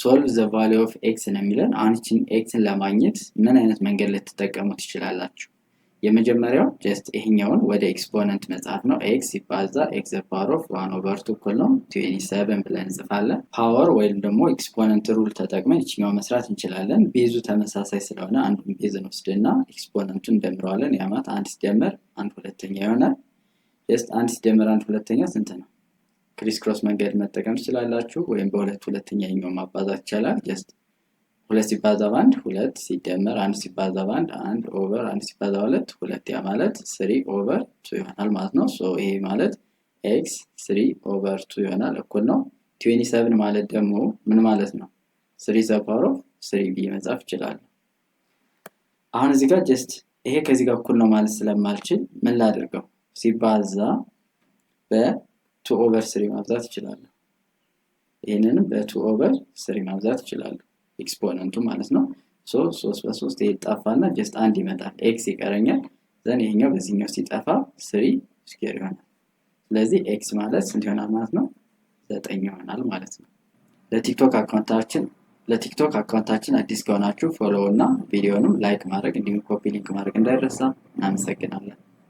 Solve the value of x ነው የሚለን። አሁን ይችን x ን ለማግኘት ምን አይነት መንገድ ልትጠቀሙ ትችላላችሁ? የመጀመሪያው just ይሄኛውን ወደ exponent መጻፍ ነው። x ሲባዛ x power of one over two እኩል ነው 27 ብለን እንጽፋለን። Power ወይም ደግሞ exponent rule ተጠቅመን ይችኛው መስራት እንችላለን። Base ኡ ተመሳሳይ ስለሆነ አንዱን base እንወስድና exponent ኡን እንደምረዋለን። ያ ማለት አንድ ሲደመር አንድ ሁለተኛ ይሆናል። Just አንድ ሲደመር አንድ ሁለተኛ ስንት ነው? Crisscross መንገድ መጠቀም ትችላላችሁ፣ ወይም በሁለት ሁለተኛ ይኛው ማባዛት ይቻላል። Just ሁለት ሲባዛ በአንድ ሁለት ሲደመር አንድ ሲባዛ በአንድ አንድ over አንድ ሲባዛ በሁለት ሁለት፣ ያ ማለት three over two ይሆናል ማለት ነው። So ይሄ ማለት x three over two ይሆናል፣ እኩል ነው 27 ማለት ደግሞ ምን ማለት ነው? Three the power of three ብዬ መጻፍ እችላለሁ። አሁን እዚህ ጋር just ይሄ ከዚህ ጋር እኩል ነው ማለት ስለማልችል ምን ላድርገው? ሲባዛ በ two over three ማብዛት እችላለሁ። ይህንንም በ two over three ማብዛት እችላለሁ፣ exponent ኡ ማለት ነው። So ሶስት በሶስት ይሄ ጠፋና just አንድ ይመጣል፣ x ይቀረኛል። Then ይሄኛው በዚህኛው ሲጠፋ three square ይሆናል። ስለዚህ x ማለት ስንት ይሆናል ማለት ነው? ዘጠኝ ይሆናል ማለት ነው። ለቲክቶክ account ኣችን አዲስ ከሆናችሁ follow እና ቪዲዮንም like ማድረግ እንዲሁም copy link ማድረግ እንዳይረሳ። እናመሰግናለን።